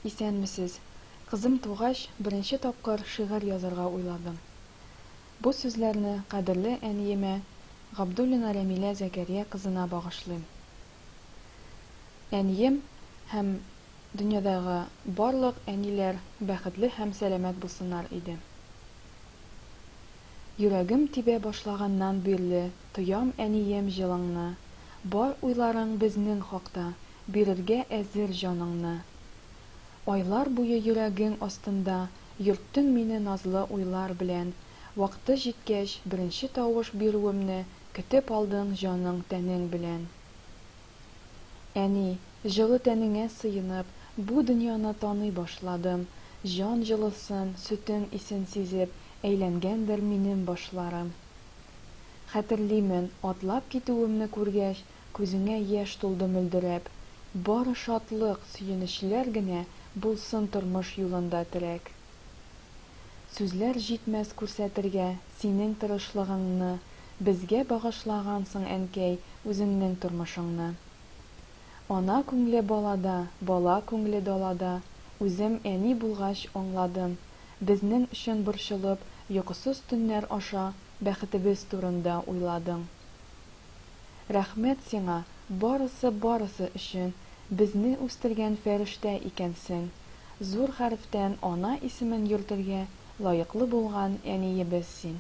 Исәнмесез. Кызым тугач, беренче тапкыр шигырь язарга уйладым. Бу сүзләрне кадерле әниемә, Габдуллина Рәмилә Зәкәрия кызына багышлыйм. Әнием һәм дөньядагы барлык әниләр бәхетле һәм сәламәт булсыннар иде. Йөрәгем тибә башлаганнан бирле тоям әнием җылыңны, бар уйларың безнең хакта, бирергә әзер җаныңны. Айлар буе йөрәгең астында йөрттең мине назлы уйлар белән, вакыты җиткәч, беренче тавыш бирүемне көтеп алдың җаның-тәнең белән. Әни, җылы тәнеңә сыенып, бу дөньяны таный башладым, җан җылысын, сөтең исен сизеп, әйләнгәндер минем башларым. Хәтерлимен, атлап китүемне күргәч, күзеңә яшь тулды мөлдерәп. Бары шатлык, сөенечләр генә булсын тормыш юлында терәк. Сүзләр җитмәс күрсәтергә синең тырышлыгыңны, безгә багышлагансың, әнкәй, үзеңнең тормышыңны. Ана күңле балада, бала күңле далада, үзем әни булгач аңладым, безнең өчен борчылып, йокысыз төннәр аша бәхетебез турында уйладың. Рәхмәт сиңа, барысы-барысы өчен, безне үстергән фәрештә икәнсең, зур хәрефтән Ана исемен йөртергә лаеклы булган әниебез син.